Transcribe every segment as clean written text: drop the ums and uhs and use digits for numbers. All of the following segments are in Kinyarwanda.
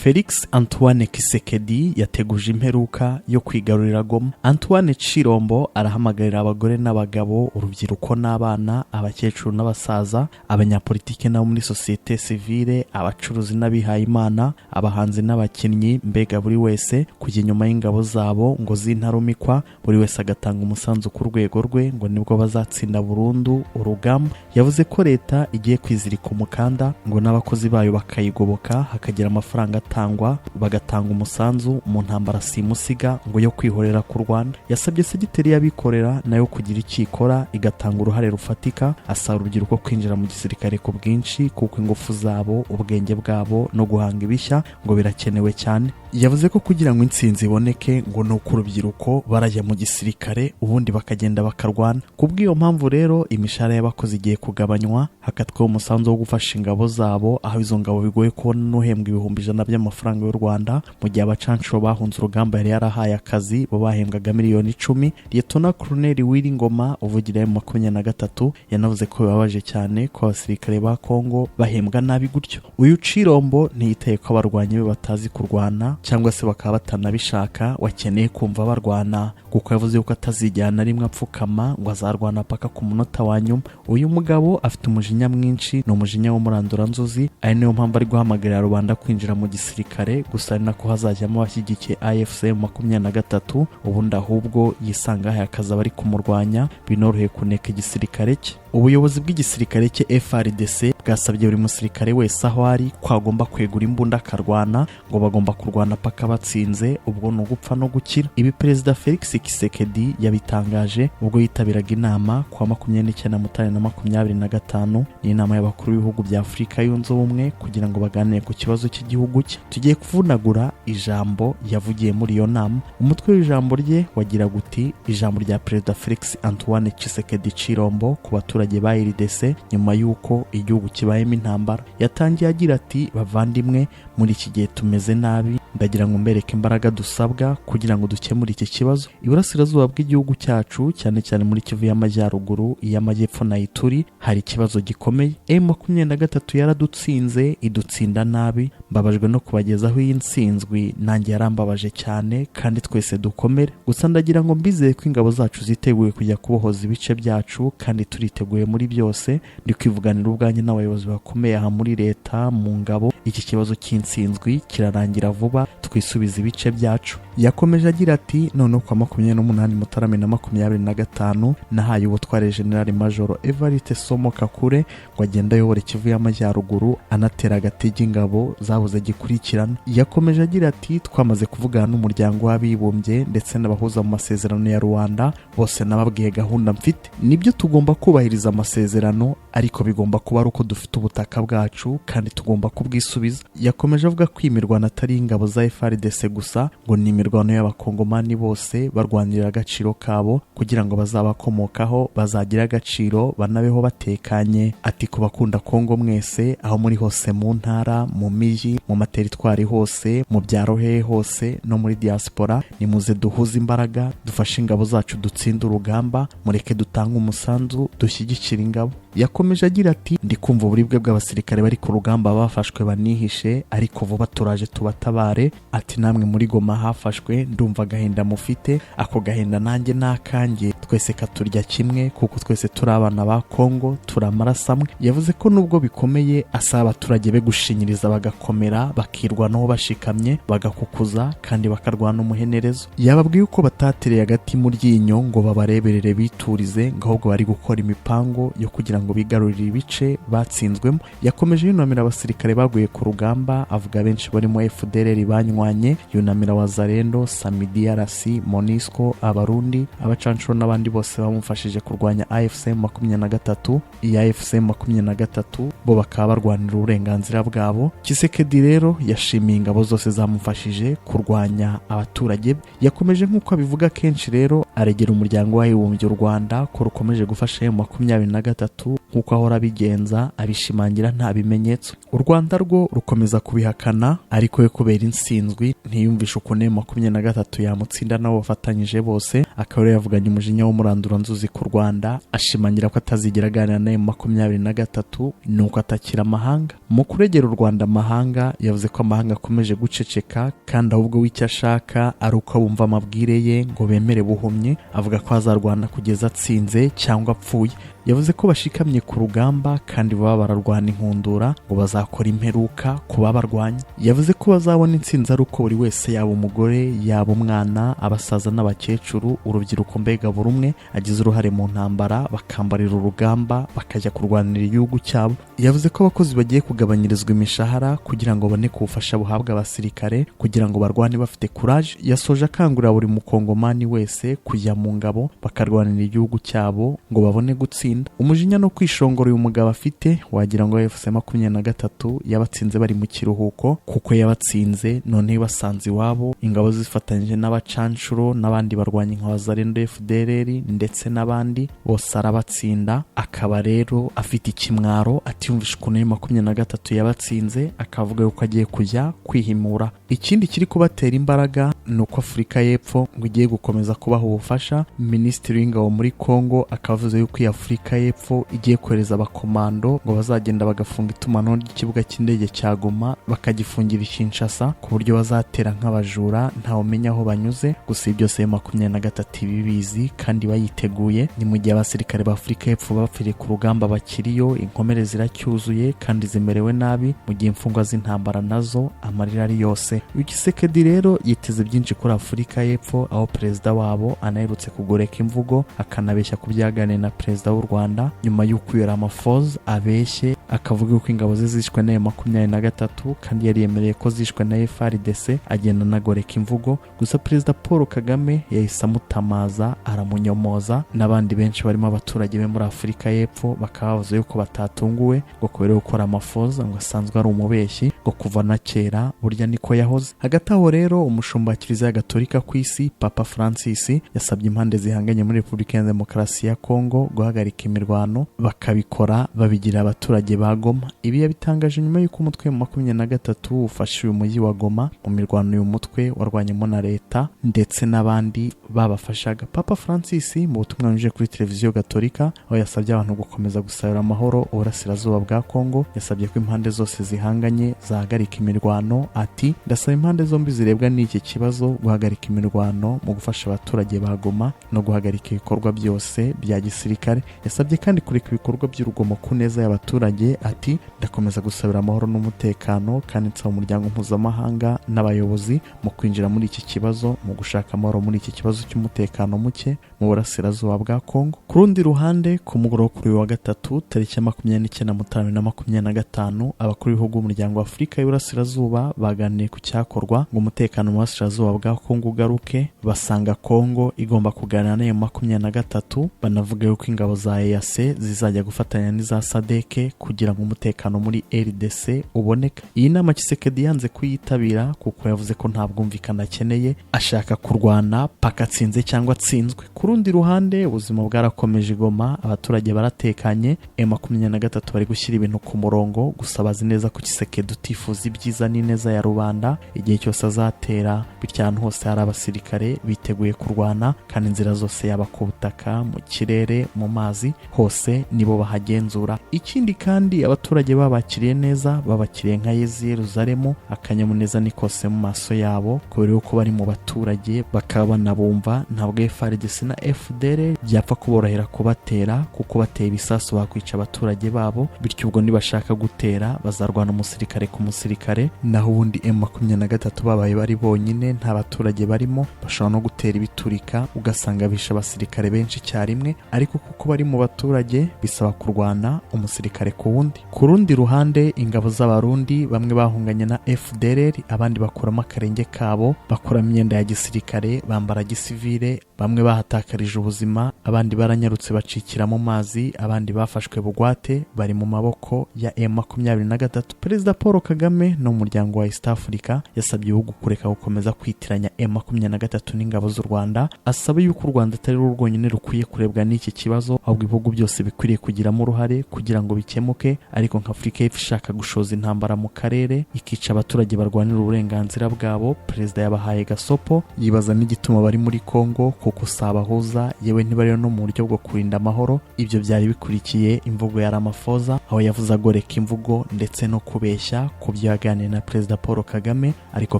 Felix Antoine Tshisekedi yateguje imperuka yo kwigarurira Goma. Antoine Tshilombo arahamagarira abagore n'abagabo, urubyiruko n'abana, abakecuru n'abasaza, abanyapolitike n'abo muri sosiyete sivile, abacuruzi n'abihayimana, abahanzi n'abakinnyi, mbega buri wese kujya inyuma y'ingabo zabo ngo z'intarumikwa, buri wese agatanga umusanzu ku rwego rwe, ngo nibwo bazatsinda burundu urugamba. Yavuze ko leta igiye kwizirika umukanda, ngo n'abakozi bayo bakayigoboka, hakagira amafaranga atangwa, bagatanga umusanzu mu ntambara simusiga ngo yo kwihorera ku Rwanda. Yasabye segiteri y'abikorera nayo kugira icyo ikora, igatanga uruhare rufatika. Asaba urubyiruko kwinjira mu gisirikare ku bwinshi, kuko ingufu zabo, ubwenge bwabo no guhanga ibishya ngo birakenewe cyane. Yavuze ko kugira ngo intsinzi iboneke ngo ni uko urubyiruko barajya mu gisirikare, ubundi bakagenda bakarwana. Ku bw'iyo mpamvu rero, imishahara y'abakozi igiye kugabanywa, hakatwaho umusanzu wo gufasha ingabo zabo, aho izo ngabo bigoye kubona n'uhembwa 100,000 by'amafaranga y'u Rwanda, mu gihe abacanshuro bahunze urugamba yari yarahaye akazi bo bahembwaga miliyoni 10. Liyetona Koloneli Willy Ngoma uvugira M23 yanavuze ko bibabaje cyane ko abasirikare ba Kongo bahembwa nabi gutyo. Uyu Tshilombo ntiyitaye ko abarwanyi be batazi kurwana cyangwa se bakaba batanabishaka, wakeneye kumva barwana, kuko yavuze yuko atazijyana rimwe apfukama, ngo azarwana paka ku munota wa nyuma. Uyu mugabo afite umujinya mwinshi, ni umujinya w'umuranduranzuzi, ari niyo mpamvu ari guhamagarira rubanda kwinjira mu gisirikare gusa, ari nako hazajyamo abashyigikiye AFC 23, ubundi ahubwo yisanga ahaye akazi abari kumurwanya, binoroheye kuneka igisirikare cye. Ubuyobozi bw'igisirikare cye FARDC bwasabye buri musirikare wese aho ari ko agomba kwegura imbunda akarwana, ngo bagomba kurwana paka batsinze, ubwo ni ugupfa no gukira. Ibi Perezida Felix Tshisekedi yabitangaje ubwo yitabiraga inama kuwa 29 Mutarama na 25, ni inama y'abakuru b'ibihugu bya Afurika Yunze Ubumwe, kugira ngo baganire ku kibazo cy'igihugu cye. Tugiye kuvunagura ijambo yavugiye muri iyo nama. Umutwe w'ijambo rye wagiraga uti: "Ijambo rya Perezida Felix Antoine Tshisekedi Tshilombo ku baturage ba RDC nyuma y'uko igihugu kibayemo intambara." Yatangiye agira ati: "Bavandimwe, muri iki gihe tumeze nabi, ndagira ngo mbereke imbaraga dusabwa kugira ngo dukemure iki kibazo. Iburasirazuba bw'igihugu cyacu, cyane cyane muri Kivu y'Amajyaruguru, iy'Amajyepfo na Ituri, hari ikibazo gikomeye. M23 yaradutsinze, idutsinda nabi. Mbabajwe no kubagezaho iyi nsinzwi, nanjye yarambabaje cyane, kandi twese dukomere. Gusa ndagira ngo mbizeye ko ingabo zacu ziteguye kujya kubohoza ibice byacu, kandi turiteguye muri byose. Ndi kwivuganira ubwanjye n'abayobozi bakomeye aha muri leta, mu ngabo. Iki kibazo cy'insinzwi kirarangira vuba, twisubiza ibice byacu." Yakomeje agira ati: "Noneho kwa 28 Mutarama na 25 nahaye ubutware General Majoro Evariste Somo Kakule ngo agende ayobora Kivu y'Amajyaruguru, anatera agatege ingabo zabuze gikurikirana." Yakomeje agira ati: "Twamaze kuvugana n'Umuryango w'Abibumbye ndetse n'abahuza mu masezerano ya Rwanda, bose nababwiye gahunda mfite. Nibyo, tugomba kubahiriza amasezerano, ariko bigomba kuba ari uko dufite ubutaka bwacu kandi tugomba kubwisubiza." Yakomeje avuga ko iyi mirwano atari ingabo za FARDC gusa, ngo ni imirwano y'Abakongomani bose barwanirira agaciro kabo kugira ngo bazabakomokaho bazagire agaciro, banabeho batekanye. Ati: "Ku bakunda Kongo mwese, aho muri hose, mu ntara, mu mijyi, mu materitwari hose, mu byaro hehe hose, no muri diaspora, nimuze duhuze imbaraga, dufashe ingabo zacu dutsinde urugamba. Mureke dutange umusanzu, dushyigikire ingabo." Yakomeje agira ati: "Ndi kumva uburibwe bw'abasirikare bari ku rugamba bafashwe banihishe, ariko vuba turaje tubatabare." Ati: "Namwe muri Goma hafashwe, ndumva agahinda mufite, ako gahinda nanjye n'akanjye, twese katurya kimwe, kuko twese turi abana ba Kongo, turi amaraso amwe." Yavuze ko nubwo bikomeye, asaba abaturage be gushinyiriza, bagakomera, bakirwanaho bashikamye, bagakukuza kandi bakarwana umuhenerezo. Yababwiye uko batatereye agati mu ryinyo ngo babareberere biturize, ngo ahubwo bari gukora imipango yo kugira ngo bigarurire ibice batsinzwemo. Yakomeje yunamira abasirikare baguye ku rugamba, avuga benshi barimo FDLR banywanye, yunamira Wazalendo, SAMIDRC, MONUSCO, Abarundi, abacanshuro n'abandi bose bamufashije kurwanya AFC 23. Iyi AFC 23 bo bakaba barwanira uburenganzira bwabo. Tshisekedi rero yashimiye ingabo zose zamufashije kurwanya abaturage be. Yakomeje, nk'uko abivuga kenshi rero, aregera Umuryango w'Abibumbye u Rwanda ko rukomeje gufasha M23. gatatu nk'uko ahora abigenza, abishimangira nta bimenyetso. U Rwanda rwo rukomeza kubihakana, ariko we kubera insinzwi ntiyumvisha ukuntu M23 yamutsinda nabo bafatanyije bose. Akaba rero yavuganye umujinya w'umuranduranzuzi ku Rwanda, ashimangira ko atazigera aganira na M23, nuko atakira amahanga. Mu kuregera u Rwanda amahanga, yavuze ko amahanga akomeje guceceka kandi ahubwo w'icyo ashaka ari uko bumva amabwire ye ngo bemere buhumye. Avuga ko azarwana kugeza atsinze cyangwa apfuye. Yavuze ko bashikamye ku rugamba kandi baba bararwana inkundura, ngo bazakora imperuka ku babarwanya. Yavuze ko bazabona intsinzi ari uko buri wese, yaba umugore, yaba umwana, abasaza n'abakecuru, urubyiruko, mbega buri umwe agize uruhare mu ntambara, bakambarira urugamba bakajya kurwanira igihugu cyabo. Yavuze ko abakozi bagiye kugabanyirizwa imishahara kugira ngo babone ku bufasha buhabwa abasirikare kugira ngo barwane bafite courage. Yasoje akangurira buri mukongomani wese kujya mu ngabo bakarwanira igihugu cyabo ngo babone gutsinda. Umujinya no kwishongora uyu mugabo afite, wagira ngo AFC 23 yabatsinze bari mu kiruhuko, kuko yabatsinze noneho basanze iwabo ingabo zifatanyije n'abacanshuro n'abandi barwanyi nka Wazalendo, FDLR ndetse n'abandi bose, arabatsinda. Akaba rero afite ikimwaro, atiyumvisha ukuntu 23 yabatsinze, akavuga yuko agiye kujya kwihimura. Ikindi kiri kubatera imbaraga ni uko Afurika y'Epfo ngo igiye gukomeza kubaha ubufasha. Minisitiri w'ingabo muri Congo akaba avuze yuko iyi Afurika y'Epfo igiye kohereza abakomando ngo bazagenda bagafunga itumanaho ry'ikibuga cy'indege cya Goma, bakagifungira i Kinshasa, ku buryo bazatera nk'abajura ntawumenya aho banyuze. Gusa ibi byose 23 ibibizi kandi bayiteguye. Ni mu gihe abasirikare ba Afurika y'Epfo bapfiriye ku rugamba bakiriyo, inkomere ziracyuzuye kandi zimerewe nabi, mu gihe imfungwa z'intambara nazo amarira ari yose. Uyu Tshisekedi rero yiteze byinshi kuri Afurika y'Epfo, aho perezida wabo anaherutse kugoreka imvugo akanabeshya ku byaganiriye na perezida w'u Rwanda, nyuma y'uko uyu Ramaphosa abeshye akavuga yuko ingabo ze zishwe na 23 kandi yari yemereye ko zishwe na FARDC, agenda anagoreka imvugo. Gusa perezida Paul Kagame yahise amutamaza aramunyomoza, n'abandi benshi barimo abaturage be muri Afurika y'Epfo bakaba bavuze yuko batatunguwe, ngo kubera yuko Ramaphosa ngo asanzwe ari umubeshyi, ngo kuva na kera burya niko yahoze. Hagati aho rero, umushumba wa Kiliziya Gatolika ku isi, Papa Francis, yasabye impande zihanganye muri Repubulika ya Demokarasi ya Kongo guhagarika imirwano, bakabikora babigira abaturage ba Goma. Ibi yabitangaje nyuma y'uko umutwe wa 23 ufashe uyu mujyi wa Goma mu mirwano uyu mutwe warwanyemo na leta ndetse n'abandi babafashaga. Papa Francis mu butumwa yanyujije kuri televiziyo Gatolika, aho yasabye abantu gukomeza gusabira amahoro uburasirazuba bwa Kongo, yasabye ko impande zose zihanganye zahagarika imirwano. Ati: "Ndasaba impande zombi zirebwa n'iki kibazo guhagarika imirwano mu gufasha abaturage ba Goma no guhagarika ibikorwa byose bya gisirikare." Yasabye kandi kureka ibikorwa by'urugomo ku neza y'abaturage. Ati: "Ndakomeza gusabira amahoro n'umutekano kandi nsaba umuryango mpuzamahanga n'abayobozi mu kwinjira muri iki kibazo, mu gushaka amahoro muri iki kibazo cy'umutekano muke mu burasirazuba bwa Kongo." Ku rundi ruhande, ku mugoroba kuri uyu wa gatatu tariki ya 29 Mutarama 2025, abakuru b'ibihugu b'umuryango wa Afurika y'Iburasirazuba baganiriye ku cyakorwa ngo umutekano mu burasirazuba bwa Kongo ugaruke, basanga Kongo igomba kuganira na 23, banavuga yuko ingabo za EAC zizajya gufatanya n'iza SADC kugira ngo umutekano muri RDC uboneke. Iyi nama Tshisekedi yanze kuyitabira kuko yavuze ko nta bwumvikane akeneye, ashaka kurwana paka atsinze cyangwa atsinzwe. Ku rundi ruhande, ubuzima bwarakomeje i Goma, abaturage baratekanye, M23 bari gushyira ibintu ku murongo. Gusa bazi neza ko Tshisekedi utifuza ibyiza n'ineza ya rubanda, igihe cyose azatera, bityo ahantu hose hari abasirikare biteguye kurwana, kandi inzira zose, yaba ku butaka, mu kirere, mu mazi, hose nibo bahagenzura. Ikindi kandi, abaturage babakiriye neza, babakiriye nka Yezu i Yeruzalemu, akanyamuneza ni kose mu maso yabo kubera yuko bari mu baturage bakaba banabumva. Ntabwo FARDC na FDLR byapfa kuborohera kubatera, kuko bateye ibisasu bakwica abaturage babo. Bityo ubwo nibashaka gutera bazarwana umusirikare ku musirikare, naho ubundi M23 babaye bari bonyine nta baturage barimo, bashobora no gutera ibiturika ugasanga bishe abasirikare benshi icyarimwe, ariko kuko bari mu baturage bisaba kurwana umusirikare ku wundi. wundi. Ku rundi ruhande, ingabo z'Abarundi bamwe bahunganye na FDLR, abandi bakuramo akarenge kabo, bakuramo imyenda ya gisirikare, bambara gisivile. Bamwe bahatakarije ubuzima, abandi baranyarutse bacikira mu mazi, abandi bafashwe bugwate, bari mu maboko ya M23. Perezida Paul Kagame n'umuryango wa East Africa yasabye ibihugu kureka gukomeza kwitiranya M23 n'ingabo z'u Rwanda, asaba yuko u Rwanda atari rwo rwonyine rukwiye kurebwa n'iki kibazo, ahubwo ibihugu byose bikwiriye kugiramo uruhare kugira ngo bikemuke. Ariko nka Afurika y'Epfo ishaka gushoza intambara mu karere, ikica abaturage barwanira uburenganzira bwabo, perezida yabahaye gasopo, yibaza n'igituma bari muri Kongo kuko sabahuza, yewe ntibari no mu buryo bwo kurinda amahoro. Ibyo byari bikurikiye imvugo ya Ramaphosa, aho yavuze agoreka imvugo ndetse no kubeshya ku byo yaganiriye na Perezida Paul Kagame, ariko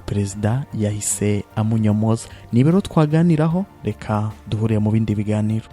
perezida yahise amunyomoza. Ni rero twaganiraho, reka duhuriye mu bindi biganiro.